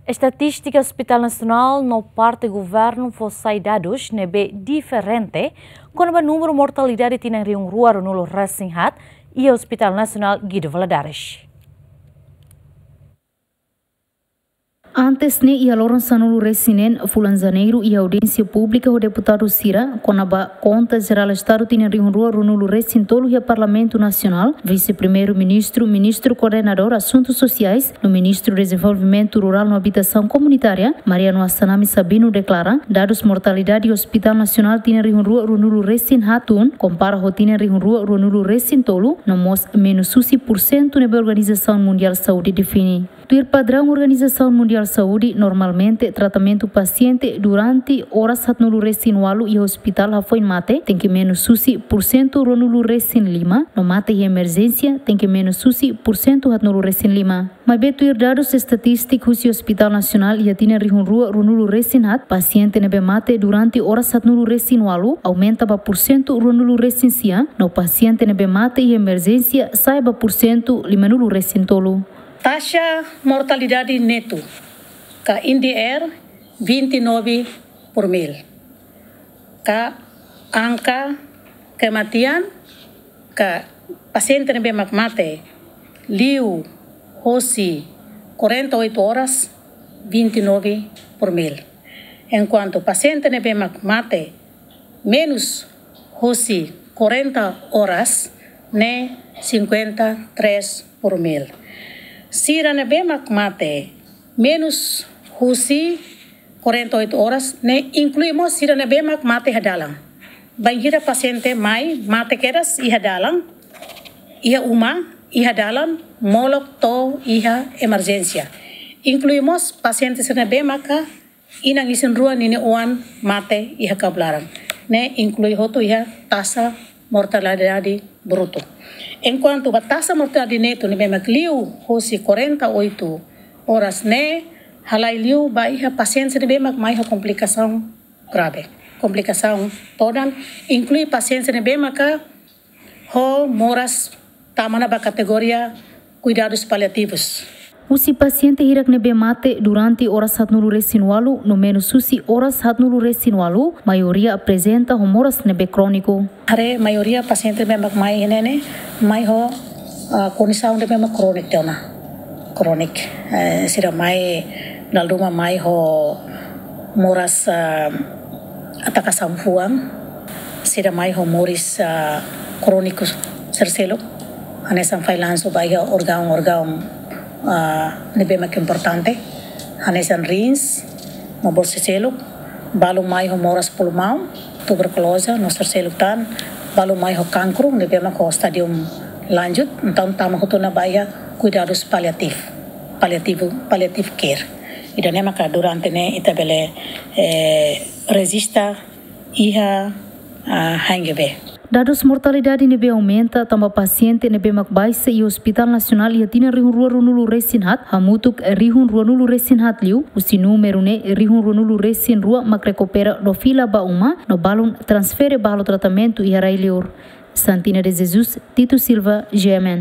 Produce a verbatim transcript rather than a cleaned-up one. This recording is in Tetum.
Estatístika Hospital Nasionál no parte governu fó sai dadus ne'ebé diferente kona-ba númeru mortalidade tinan rihun rua ruanulu resin haat iha Hospital Nasionál Guido Valadares. Antes ne'e, iha loron sanulu resin neen fulan Janeiru, iha audiénsia públika ho deputadu sira kona-ba Konta Jerál Estadu tinan rihun rua ruanulu resin tolu iha Parlamentu Nasionál, Vise-Primeiru-Ministru, Ministru Koordenadór Asuntus Sosiais no Ministru Dezenvolvimentu Rurál no Abitasaun Komunitária, Mariano Assanami Sabino, deklara dadus mortalidade Hospital Nasionál tinan rihun rua ruanulu resin haat tun, kompara ho tinan rihun rua ruanulu resin tolu, no mós menus husi pursentu ne'ebé Organizasaun Mundiál Saúde define. Tuir padraun Organizasaun Mundiál Saúde, normalmente tratamentu pasiente durante oras haatnulu resin ualu iha ospitál hafoin mate tenke menus husi pursentu ruanulu resin lima, no mate iha emerjénsia tenke menus husi pursentu haatnulu resin lima. Maibé tuir dadus estatístika husi Hospital Nasionál, iha tinan rihun rua ruanulu resin haat, pasiente ne'ebé mate durante oras haatnulu resin ualu aumenta ba pursentu ruanulu resin sia, no pasiente ne'ebé mate iha emerjénsia sa'e ba pursentu limanulu resin tolu. Taxa mortalidade netu, ka INDR, vinte e nove por mil. Ka angka kematian, ka pasiente ne'ebé mak mate liu hosi quarenta e oito horas, vinte e nove por mil. Enkuantu pasiente ne'ebé mak mate menus hosi quarenta horas, ne'e cinquenta e três por mil. Sira ne'ebé mak mate menus husi quarenta e oito horas, ne'e inklui mós sira ne'ebé mak mate iha dalan. Bainhira pasiente mai mate kedas iha dalan, iha uma, iha dalan, molok to'o iha emerjénsia. Inklui mós pasiente sira ne'ebé maka inan isin-rua ninia oan mate iha kabun laran. Ne'e inklui hotu iha taxa mortalidade brutu. Enkuantu ba taxa mortalidade netu ne'ebé mak liu hosi quarenta e oito horas, ne'e halai liu ba iha pasiente ne'ebé mak mai ho komplikasaun grave. Komplikasaun todan inklui pasiente ne'ebé maka ho moras tama ona ba kategoria kuidadus paliativus. Husi pasiente hirak ne'ebé mate durante oras haatnulu resin ualu no menus husi oras haatnulu resin ualu, maioria aprezenta ho moras ne'ebé króniku. Haree maioria pasiente ne'ebé mak mai ne'e, mai ho, ah, kondisaun ne'ebé mak króniku tiha ona. Króniku, eh, sira mai, dala ruma mai ho moras, ah, atakasaun fuan, sira mai ho moris, ah, króniku sira seluk, hanesan fallansu ba iha órgaun-órgaun, ah, ne'ebé mak importante, hanesan rins, no bolsa seluk, balu mai ho moras pulmaun, tuberkuloza, no sira seluk tan, balu mai ho kankru, ne'ebé mak ho estádiu lanjut, entaun tama hotu ona ba iha kuidadus paliatif, paliativu, palliative care. Ida-ne'e maka durante ne'e ita bele, eh, rejista iha, ah, H N G V. Dadus mortalidade ne'ebé aumenta tanba pasiente ne'ebé mak baixa iha Hospital Nasionál iha tinan rihun rua ruanulu resin haat, hamutuk rihun ruanulu resin haat liu, husi númeru ne'e rihun ruanulu resin rua mak rekupera no fila ba uma, no balun transfere ba halo tratamentu iha rai-liur. Santina de Jesus, Tito Silva, G M N.